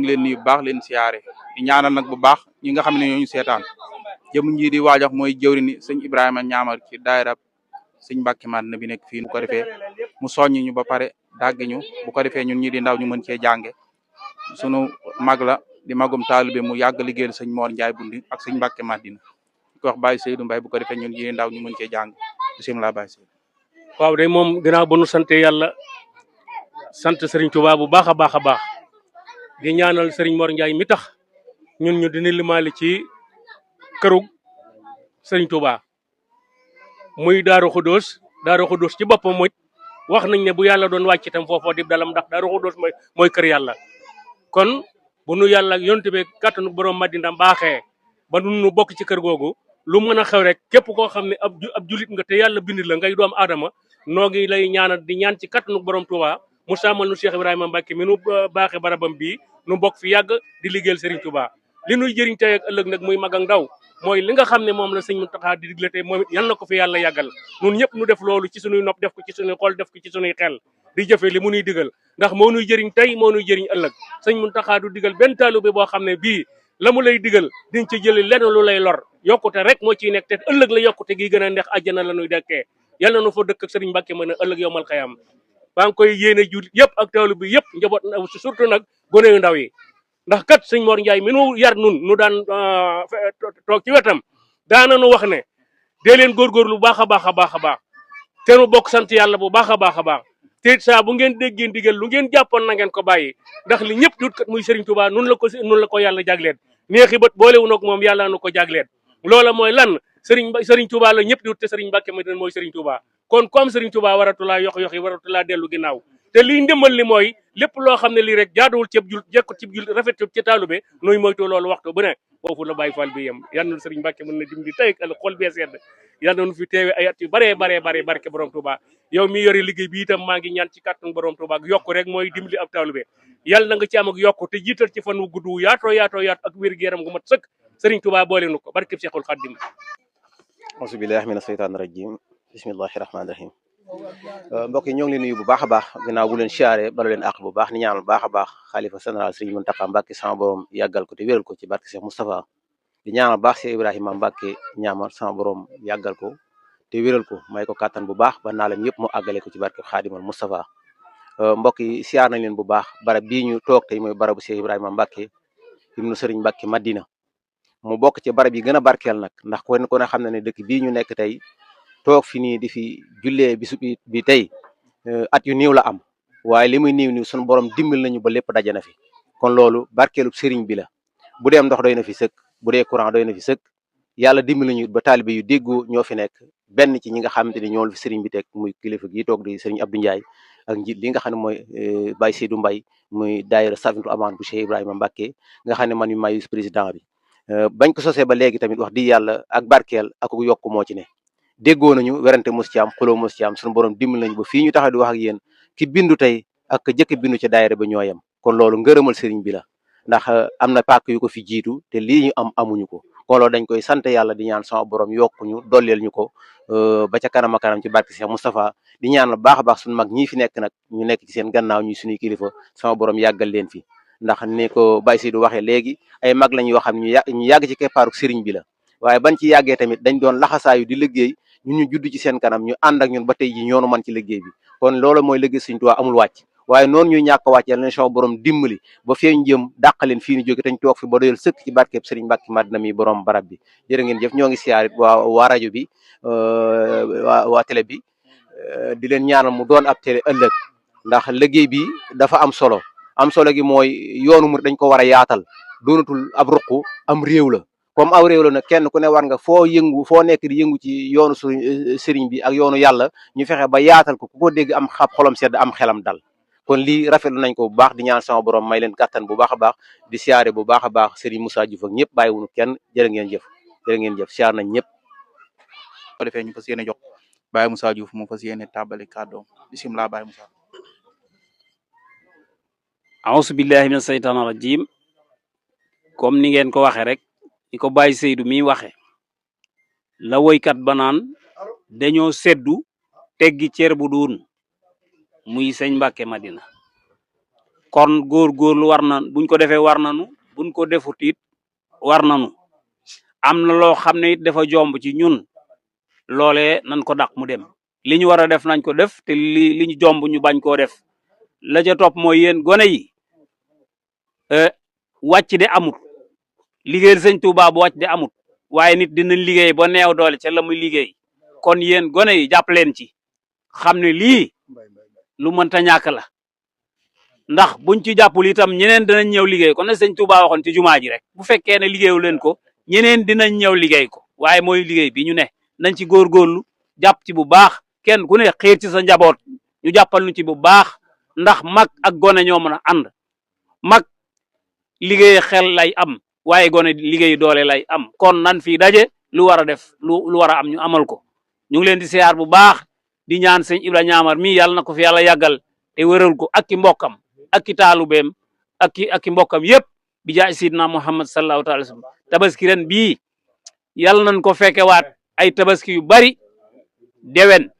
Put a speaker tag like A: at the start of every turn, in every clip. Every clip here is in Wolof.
A: ngi leen nuyu bu baax leen siyaare di ñaanal nag bu baax ñi nga xam ne ñoo ñu seetaan jëm ji di waajox mooy jëwri ni sëñ Ibrahima ñaamar ci daayira sëñ Mbàkke Madina bi nekk fii bu ko defee mu soññ ñu ba pare dàgg ñu bu ko defee ñun ñi di ndaw ñu mën cee jànge sunu mag la di magum taalibe mu yàgg liggéeyal sëñ Mor Ndiaye bundi ak sëñ Mbàkke Madina ko wax Baye Seydou Mbaye bu ko defee ñun ñi di ndaw ñu mën cee jàng bisimilah Baye Seydou.
B: waaw day moom ginnaaw ba nu sante yàlla sant Serigne Touba bu baax a baax a baax di ñaanal Serigne Mor Ndiaye mi tax ñun ñu dina limaali ci këru Serigne Touba muy Daaru Xudóos ci boppam mooy wax nañ ne bu yàlla doon wàcc itam foofoo di dalam ndax Daaru Xudóos mooy kër yàlla kon bu nu yàlla yonte be kàttanu borom Madina baaxee ba nu bokk ci kër googu lu mën a xew rek képp koo xam ne ab julit nga te yàlla bind la ngay doom aadama noo ngi lay ñaanal di ñaan ci kàttanu borom Touba mu sàmmal nu Cheikh Ibrahima Mbacke mi nu baaxee barabam bii nu bokk fi yàgg di liggéeyal Serigne Touba li nuy jëriñ tey ak ëllëg nag muy mag ak ndaw mooy li nga xam ne moom la sëñ Mountakha di digle tey moom it yal na ko fi yàlla yàggal ñun ñëpp nu def loolu ci sunuy nopp def ko ci sunuy xol def ko ci sunuy xel di jëfe li mu nuy digal ndax moo nuy jëriñ tey moo nuy jëriñ ëllëg sëñ Mountakha du digal benn taalibe boo xam ne bii la mu lay digal diñ ci jële lenn lu lay lor yokkute rek moo ciy nekk te ëllëg la yokkute gi gën a neex àjjana la nuy dekkee yàlla na fa dëkk ak Serigne Mbacke mën a ëllëg yowmal xayam maa ngi koy yéene julit yëpp ak taalibe bi yëpp njaboot surtout nag gone yu ndaw yi ndax kat sëñ Mor Ndiaye mi nu yar nun nu daan toog ci wetam daana nu wax ne dee leen góorgóorlu bu baax a baax a baax a baax te nu bokk sant yàlla bu baax a baax a baax te saa bu ngeen déggee ndigal lu ngeen jàppoon na ngeen ko bàyyi ndax li ñëpp dut kat muy Serigne Touba nun la ko yàlla jagleen neexi bët boolewu nag moom yàlla nu ko jagleen loola mooy lan Serigne Touba la ñëpp dut te Serigne Mbacke Madina mooy Serigne Touba kon comme Serigne Touba waratulaa yox yi waratulaa dellu ginnaaw te liy ndimbal li mooy lépp loo xam ne lii rek jaaduwul ceeb jul jekkut ci jul rafet ci taalube nooy moytu loolu waxtu bu ne foofu la Baye Fall bi yem yal na Serigne Mbacke mën na dimbali tey ak xol bee sedd yal na nu fi teewe ay at yu baree barke borom Touba yow mi yore liggéey bi itam maa ngi ñaan ci kàttanu borom Touba ak yokku rek mooy dimbali ab taalube yàlla na nga ci am ak yokku te jiital ci fan wu gudd wu yaatoo ak wér-gu-yaram gu mat sëkk Serigne Touba boole nu ko barke Cheikhul Khadim
C: auzu billahi mina shaytaani rajim bismillahi rahmaani rahim mbokk yi ñoo ngi leen nuyu bu baax a baax ginnaaw bu leen siyaare bala leen àq bu baax ni ñaanal bu baax a baax xalifa général Serigne Mountakha Mbacke sama borom yàggal ko te wéral ko ci barke Cheikh Moustapha di ñaanal baax Cheikh Ibrahima Mbacke ñaamar sama borom yàggal ko te wéral ko may ko kàttan bu baax ba naa leen yëpp mu àggale ko ci barke Xaadimal Moustapha mbokk yi siyaar nañ leen bu baax barab bii ñu toog tey mooy barabu Cheikh Ibrahima Mbacke ibnu Serigne Mbacke Madina mu bokk ci barab yi gën a barkeel nag ndax ko ne xam na ne dëkk bii ñu nekk tey toog fi nii di fi jullee bisu bi tey at yu néew la am waaye li muy niiw suñu borom dimbal nañu ba lépp daje na fi kon loolu barkeelu sëriñ bi la bu dee ndox doy na fi sëkk bu dee courant doy na fi sëkk yàlla dimbal nañu ba taalibe yu déggoo ñoo fi nekk benn ci ñi nga xamante ni ñoo fi sëriñ bi teg muy kilifa gi toog di sëriñ Abdou Ndiaye ak njiit li nga xam ne mooy Baye Seydou Mbaye muy daayira Safintou Amaan bu Cheikh Ibrahima Mbacke nga xam ne man mi maay président bi bañ ko sosee ba léegi tamit wax di yàlla ak barkeel ak yokk moo ci ne déggoo nañu werante mos ci am xuloo mos ci am suñu borom dimbal nañu ba fii ñu taxaw di wax ak yéen ki bindu tey ak jëkk bindu ci daayira ba ñooyam kon loolu ngërëmal sëriñ bi la ndax am na pàkk yu ko fi jiitu te lii ñu am amuñu ko kon loolu dañ koy sant yàlla di ñaan sama borom yokkuñu dolleel ñu ko ba ca kanam a kanam ci barke Cheikh Moustapha di ñaan la baax a baax suñu mag ñii fi nekk nag ñu nekk ci seen gannaaw ñuy suñuy kilifa sama borom yàggal leen fi ndax ni ko Baye Seydou waxee léegi ay mag lañ yoo xam ne ñu yàgg ci keppaaru sëriñ bi la waaye ban ci yàggee tamit dañ doon laxasaayu di liggéey ñun ñu judd ci seen kanam ñu ànd ak ñun ba tey ji ñoonu man ci liggéey bi kon loolu mooy liggéey Sëriñ Tuubaa amul wàcc waaye noonu ñuy ñàkk wàcc yàlla na sama borom dimbali ba fee ñu jëm dàqaleen fii ñu jóge tañ toog fi ba doyal sëkk ci barkeeb Sëriñ Mbacke Madina mi borom barab bi jërë ngeen jëf ñoo ngi siyaarit waa rajo bi waa télé bi di leen ñaanal mu doon ab télé ëllëg ndax liggéey bi dafa am solo gi mooy yoonu mu dañ ko war a yaatal doonatul ab ruq am réew la comme aw réew la nag kenn ku ne war nga foo nekk di yëngu ci yoonu sëriñ bi ak yoonu yàlla ñu fexe ba yaatal ko ku ko dégg am xolam sedd am xelam dal kon lii rafetlu nañ ko bu baax di ñaan sama borom may leen kàttan bu baax a baax di siyaare bu baax a baax Serigne Moussa Diouf ak ñëpp bàyyiwunu kenn jërë ngeen jëf siyaar nañ ñëpp
A: ko defee ñu fas yéene jox Baye Moussa Diouf mu fas yéene tàbbali kàddoom bisimilah Baye Moussa
D: auzu billahi mina seytaani rajim comme ni ngeen ko waxe rek ni ko Baye Seydou mi waxe la woykat ba naan dañoo seddu teggi ceer bu duun muy sëñ Mbacke Madina kon góorgóorlu war na buñ ko defee war nanu buñ ko defut it war nanu am na loo xam ne it dafa jomb ci ñun loolee nañ ko dàq mu dem li ñu war a def nañ ko def te li ñu jomb ñu bañ koo def la ca topp mooy yéen gone yi wàcc de amut liggéeyal sëñ Tuubaa bu wàcc de amut waaye nit dinañ liggéey ba neew doole ca la muy liggéey kon yéen gone yi jàpp leen ci xam ne lii lu mënta ñàkk la ndax buñ ci jàppul itam ñeneen dinañ ñëw liggéey ko na sëñ Tuubaa waxoon ci jumaa ji rek bu fekkee ne liggéeyu leen ko ñeneen dinañ ñëw liggéey ko waaye mooy liggéey bi ñu ne nañ ci góorgóorlu jàpp ci bu baax kenn ku ne xiir ci sa njaboot ñu jàppal ñu ci bu baax ndax mag ak gone ñoo mën a ànd mag liggéey xel lay am waaye gone liggéey doole lay am kon nan fii daje lu war a def lu war a am ñu amal ko ñu ngi leen di siyaar bu baax di ñaan sëñ Ibra Ñaamar mi yàlla na ko fi yàlla yàggal te wëral ko ak ki mbokkam ak ki taalubeem ak ki mbokkam yépp bi jaay sidna Muhammad sallallahu taala wa sallam tabaski ren bii yàlla nañ ko fekkewaat ay tabaski yu bari dewen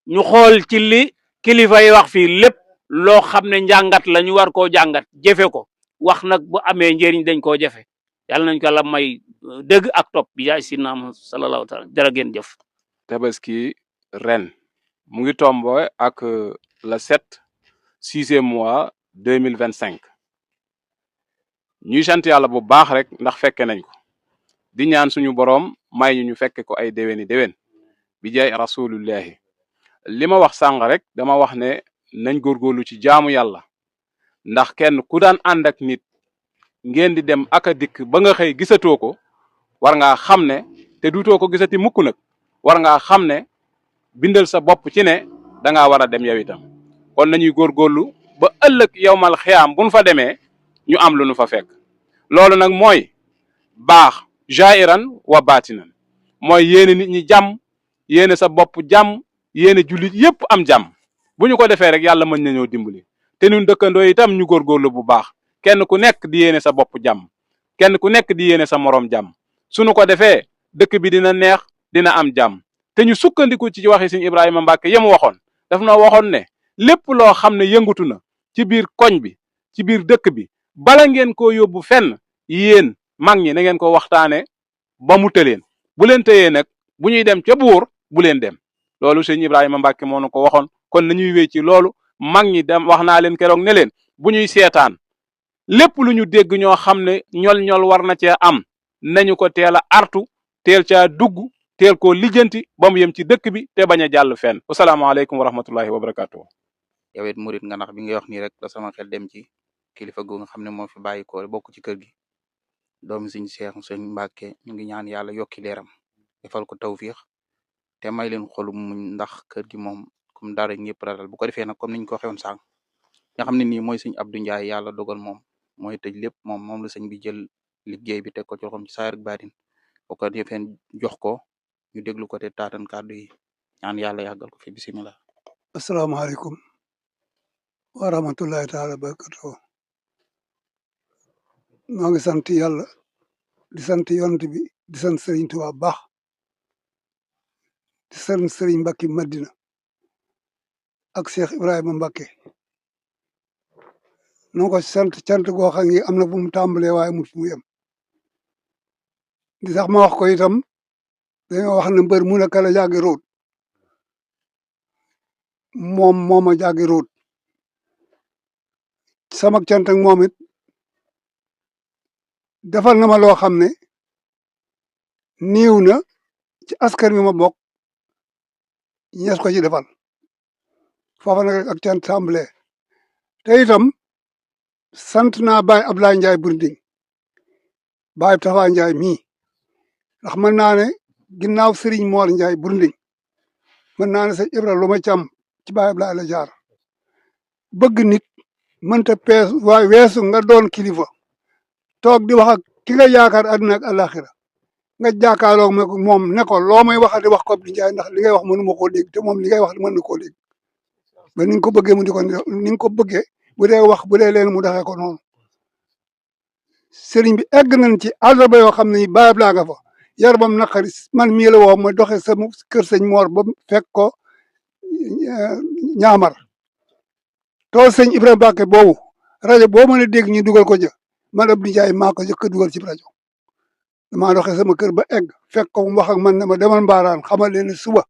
D: ñu xool ci li kilifa yi wax fii lépp loo xam ne njàngat la ñu war koo jàngat jëfe ko wax nag bu amee njëriñ dañ koo jëfe yàlla nañ ko la may dëgg ak topp bi jaay sidna Muhammad sallallahu taala jërë ngeen jëf.
E: tabaski ren mu ngi tombo ak le 7e mois 2025 ñuy sant yàlla bu baax rek ndax fekke nañ ko di ñaan suñu boroom may ñu fekke ko ay déwéni déwén bi jaay rasulullahi li ma wax sànq rek dama wax ne nañ góorgóorlu ci jaamu yàlla ndax kenn ku daan ànd ak nit ngeen di dem ak a dikk ba nga xëy gisatoo ko war ngaa xam ne te duutoo ko gisati mukk nag war ngaa xam ne bindal sa bopp ci ne dangaa war a dem yow itam kon nañuy góorgóorlu ba ëllëg yowmal xiyaam buñ fa demee ñu am lu nu fa fekk loolu nag mooy baax jairan wa baatinan mooy yéene nit ñi jàmm yéene sa bopp jàmm yéene jullit yépp am jàmm bu ñu ko defee rek yàlla mën nañoo dimbali te ñun dëkkandoo itam ñu góorgóorlu bu baax kenn ku nekk di yéene sa bopp jàmm kenn ku nekk di yéene sa moroom jàmm suñu ko defee dëkk bi dina neex dina am jàmm te ñu sukkandiku ci waxi Sëñ Ibrahima Mbàkke yemu waxoon daf na waxoon ne lépp loo xam ne yëngutu na ci biir koñ bi ci biir dëkk bi bala ngeen koo yóbbu fenn yéen mag ñi na ngeen ko waxtaane ba mu tëleen bu leen tëyee nag bu ñuy dem ca buur bu leen dem loolu Sëñ Ibrahima Mbàkke moo nu ko waxoon kon nañuy wéy ci loolu mag ñi dem wax naa leen keroog ne leen bu ñuy seetaan lépp lu ñu dégg ñoo xam ne ñol war na cee am nañu ko teel a artu teel caa dugg teel koo lijjanti ba mu yem ci dëkk bi te bañ a jàll fenn wasalaamaaleykum wa rahmatullahi wa barakatuh
A: yow it murit nga ndax bi nga wax nii rek da sama xel dem ci kilifa gu nga xam ne moo fi bàyyi ko bokk ci kër gi doomi Sëñ Seex Sëñ Mbàkke ñu ngi ñaan yàlla yokki leeram defal ko tawfiix te may leen xolum muñ ndax kër gi moom comme dara ñëpp ratal bu ko defee nag comme niñ ko xewoon sànq nga xam ne nii mooy Sëñ Abdou Ndiaye yàlla dogal moom mooy tëj lépp moom la sëñ bi jël liggéey bi teg ko ci loxoom ci saayir ak baatin bu ko defee jox ko ñu déglu ko te taatan kàddu yi ñaan yàlla yàggal ko fi bisimilah.
F: asalaamaaleykum wa rahmatullahi taala barakatuh maa ngi sant yàlla di sant yonent bi di sant Sëriñ Tuubaa baax di sant Sëriñ Mbàkke Madina ak Cheikh Ibrahima Mbàkke noo ko sant cant goo xam ne am na fu mu tàmbalee waaye mu fu mu yem di sax ma wax ko itam dañoo wax ne mbër mu ne kala jàggi root mooma jàggi root sama cant ak moom it defal na ma loo xam ne niiw na ci askan wi ma bokk ñees ko ci defal foofa nag ak cant tàmbalee te itam sant naa Baye Ablaye Ndiaye Bourding Baye Tafa Ndiaye mii ndax mën naa ne ginnaaw Serigne Mor Ndiaye Bourding mën naa ne sa Ibra lu ma càmm ci Baye Ablaye la jaar bëgg nit mënta pees waaye weesu nga doon kilifa toog di wax ak ki nga yaakaar àdduna ak àllaaxira nga jàkkaarloog moom ne ko loo may waxati wax ko Abdou Ndiaye ndax li ngay wax mënu ma koo dégg te moom li ngay wax mën na koo dégg ba ni nga ko bëggee mu di ko ni nga ko bëggee bu dee wax bu dee leen mu doxee ko noonu sëriñ bi egg nañ ci àllarba yoo xam ne Baye Ablaye nga fa yar bam naqari man mii la woo ma doxee sama kër sëñ Mor ba fekk ko ñaamar tool sëñ Ibrahima Mbàkke boobu rajo boo mën a dégg ñu dugal ko ja man Abdou Ndiaye maa ko jëkk a dugal ci rajo damaa doxee sama kër ba egg fekk ko mu wax ak man ne ma demal mbaaraan xamal leen ne suba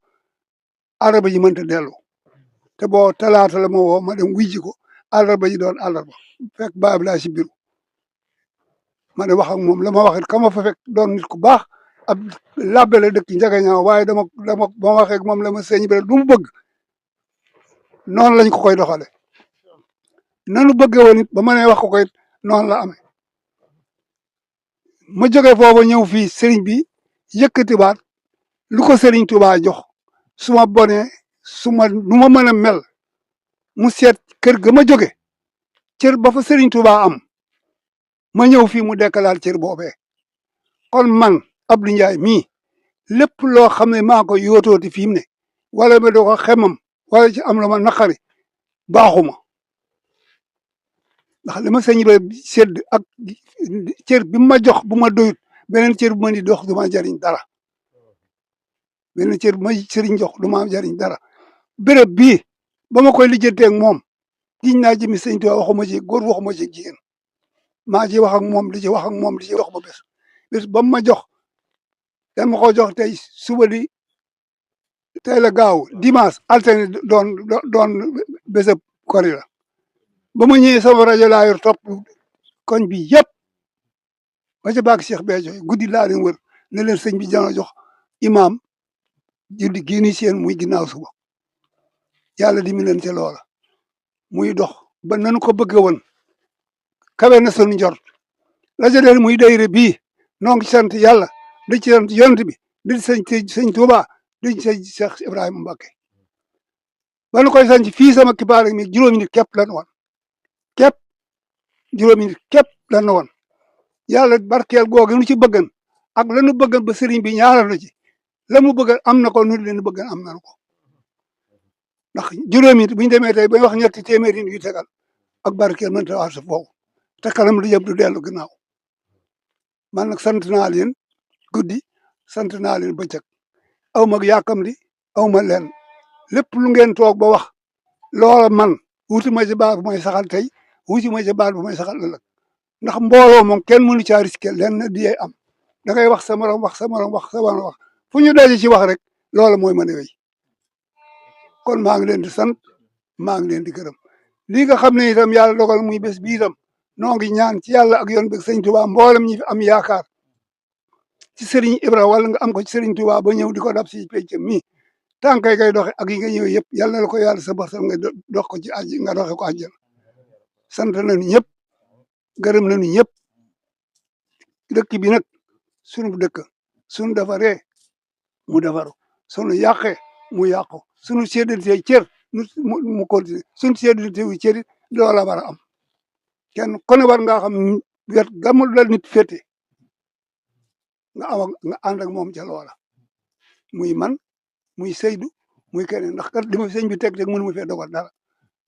F: àllarba ji mënta dellu te boo talaata la ma woo ma dem wujji ko àllarba ji doon àllarba fekk baab laa si biiru ma dem wax ak moom la ma wax it ka ma fa fekk doon nit ku baax ab labbe la dëkk Njagañaaw waaye ba ma waxee ak moom la ma sëñ bi lu mu bëgg noonu lañ ko koy doxale nanu bëggee woon it ba ma nee wax ko koy noonu la amee ma jógee foofu ñëw fii sëriñ bi yëkkati baat lu ko sëriñ Tuubaa jox su ma bonee nu ma mën a mel mu seet kër ga ma jóge cër ba fa sëriñ Tuubaa am ma ñëw fii mu dekkalaal cër boobee kon man Abdou Ndiaye mii lépp loo xam ne maa ko yóotooti fi mu ne wala ma doo ko xemam wala ci am la ma naqari baaxuma ndax li ma sëñ ba sedd ak cër bi ma jox bu ma doyut beneen cër bu ma di dox du ma jariñ dara beneen cër bu ma sëriñ jox du ma jariñ dara béréb bii ba ma koy lijjanteeg moom giñ naa jëmi sëñ Tuubaa waxuma ci góor waxuma ci jigéen maa ci wax ak moom di ci wax ak moom di ci wax ba bés ba ma jox dama ko jox tey suba di tey la gaaw dimanche alterné doon bésab kori la ba ma ñëwee sama rajo laa yor topp koñ bi yëpp ba ca baak Cheikh Béthio guddi laa leen wër ne leen sëñ bi dana jox imaam julli génni seen muy ginnaaw suba yàlla di mi leen ca loola muy dox ba nanu ko bëgg woon kawe na sunu njort la ca den muy dayre bii noo ngi sant yàlla di ci sant yonent bi di sëñ Tuubaa di sëñ Cheikh Ibrahima Mbacké ba nu koy sant fii sama kibaar mi juróomi nit képp lan woon képp juróomi nit képp lan woon yàlla barkeel googu nu ci bëggan ak lanu bëggan ba sëriñ bi ñaaral na ci la mu bëggan am na ko nu leen bëggan am na ko ndax juróomi nit bu ñu demee tey bay wax ñetti téeméeri nit yu tegal ak barkeel mënta wax sa foofu te kanam lu jëm du dellu gannaaw man nag sant naa leen guddi sant naa leen bëccëg aw ma yàkkamti aw ma leen lépp lu ngeen toog ba wax loola man wuti ma ci baat bu may saxal tey wuti ma ci baat bu may saxal ëllëg ndax mbooloo moom kenn mënu caa risqué leen na di am da ngay wax sa morom wax sa morom wax sa morom wax fu ñu daje ci wax rek loola mooy mën a wéy kon maa ngi leen di sant maa ngi leen di gërëm lii nga xam ne itam yàlla dogal muy bés bi itam noo ngi ñaan ci yàlla ak yoon bi sëñ Tuubaa mboolem ñi fi am yaakaar ci Serigne Ibra wala nga am ko ci Serigne Touba ba ñëw di ko dab si peccam mi tànk yi ngay doxe ak yi nga ñëw yëpp yàlla na la ko yàlla sa baxtal nga dox ko ci àjj nga doxe ko àjjana sant nañu ñëpp gërëm nañu ñëpp dëkk bi nag sunu dëkk sunu defaree mu defaru sunu yàqee mu yàqu sunu séddante cër mu continuer sunu séddante wu cër loola war a am kenn ku ne war ngaa xam wet gamul la nit féete nga ànd ak moom ca loola muy man muy Seydou muy keneen ndax kat li ma sëñ bi teg mënu ma fee dogal dara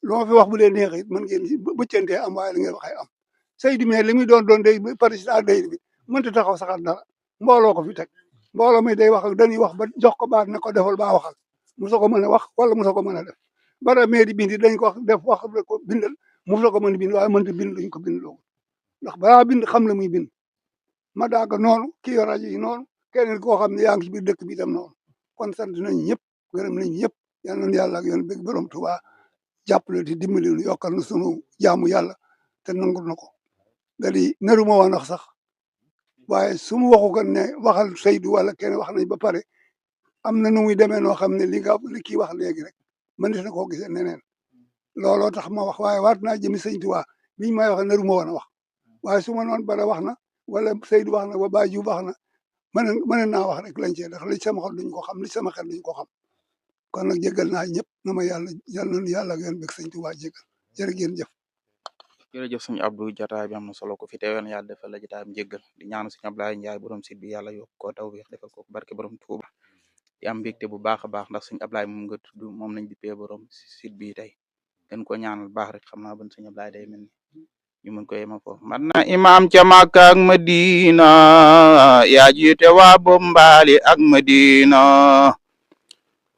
F: lu ma fi wax bu leen neexee it mën ngeen bëccantee am waaye la ngeen waxee am Seydou mais li muy doon day président day bi mënta taxaw saxal dara mbooloo ko fi teg mbooloo mi day wax ak dañuy wax ba jox ko baat ne ko defal baa waxal mosoo ko mën a wax wala mosoo ko mën a def bara mais di bind dañ ko wax def wax ko bindal mosoo ko mën a bind waaye mënta bind luñ ko bind loo ndax balaa bind xam la muy bind ma daaga noonu kii yor rajo yi noonu keneen koo xam ne yaa ngi ci biir dëkk bi itam noonu kon sant nañu ñëpp gërëm nañu ñëpp yal nañu yàlla ak yoon bëgg borom Tuubaa jàppale di dimbali nu yokkal na sunu jaamu yàlla te nangul na ko da di naru ma woon wax sax waaye su ma waxu kan ne waxal Seydou wala kenn wax nañ ba pare am na nu muy demee noo xam ne li kii wax léegi rek man na koo gisee neneen looloo tax ma wax waaye waat naa jëmi sëñ Tuubaa biñ may wax naru ma woon a wax waaye su ma noon bara wax na wala Seydou wax na wa Baye wax na mën naa wax rek lañ cee ndax li sama xol duñ ko xam li sama xel duñ ko xam kon nag jégal naa ñëpp na ma yàlla ak yoon bëgg sëñ Tuubaa jégal jërë ngeen jëf.
A: jërëjëf sëñ Abdou jotaay bi am na solo ko fi teewoon yàlla defal la jotaayam jéggal di ñaanu sëñ Ablaye Ndiaye borom site bi yàlla yokk ko tawfiix defal ko barke borom Tuuba di am mbégte bu baax a baax ndax sëñ Ablaye moom nga tudd moom lañ dippee borom site bi tey gën ko ñaanal baax rek xam naa ban sëñ Ablaye day mel ni ñu mën ko yema foofu man na imam ca Makka ak Madina yaa jiite waa Bombali ak Madina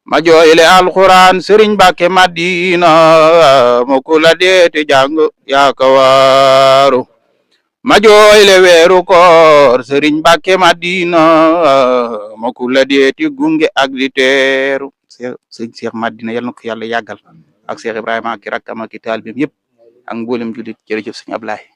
A: ma jooyle alquran sëriñ Mbàkke Madina mo ku la deeti jàng yaa ka waaru ma jooyle weeru koor sëriñ Mbàkke Madina mo ku la deeti gunge ak di teeru sëriñ Cheikh Madina yal na ko yàlla yàggal ak Cheikh Ibrahima ak rakkam ak taalibeem yëpp ak mboolem julit jërëjëf sëriñ Ablaye